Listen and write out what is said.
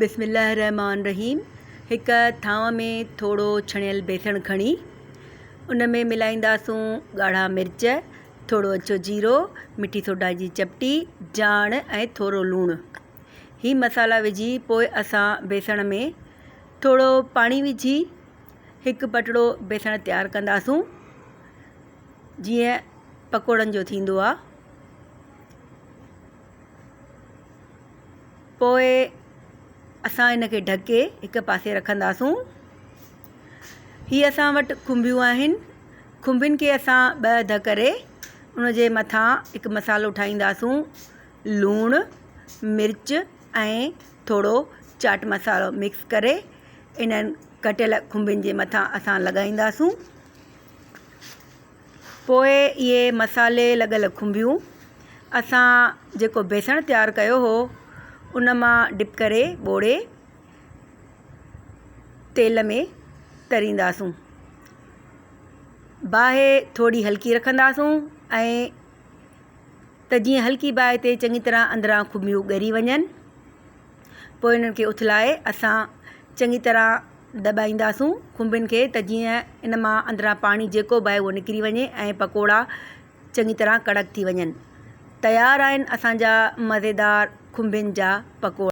بسم الله الرحمٰن الرحيم هڪ ٿانو ۾ ٿورو ڇڻيل بيسڻ کڻي ان ۾ ملائينداسون ڳاڙها مرچ، ٿورو اڇو جيرو، مٺي سوڍا جي چپٽي، جاڻ ۽ ٿورو لوڻ. هي مصالحا وجهي پوء اسان بيسڻ ۾ ٿورو پاڻي وجهي هڪ پٽڙو بيسڻ تيار ڪنداسون جيئن پڪوڙن جو ٿيندو آهي. پوء اسان ان کي ڍڪي هڪ پاسي رکنداسون. هي اسان وٽ کنڀيون آهن. کنڀين کي اسان ٻه اڌ ڪري ان جي مٿان هڪ مصالحو ٺاهينداسون. لوڻ، مرچ ۽ ٿورو چاٽ مصالحو مڪس ڪري انهن ڪٽيل کنڀين جي مٿان اسان لڳائينداسون. پوء اهي مصالحي لڳل کنڀيون اسان جيڪو بيسڻ تيار ڪيو هو ان مان ڊپ ڪري ٻوڙي تيل ۾ ترينداسون. باهه ٿوري هلڪي رکنداسون ۽ ته جيئن هلڪي باهه تي چڱي طرح اندران کنڀيون ڳري وڃن. پوء انهن کي اٿلائي اسان چڱي طرح دٻائينداسون کنڀين کي ته جيئن ان مان اندران پاڻي جيڪو به آهي اهو نڪري وڃي ۽ پڪوڙا چڱي طرح ڪڙڪ ٿي وڃن. تيار آهن اسان جا مزيدار کنڀين جا پڪوڙا.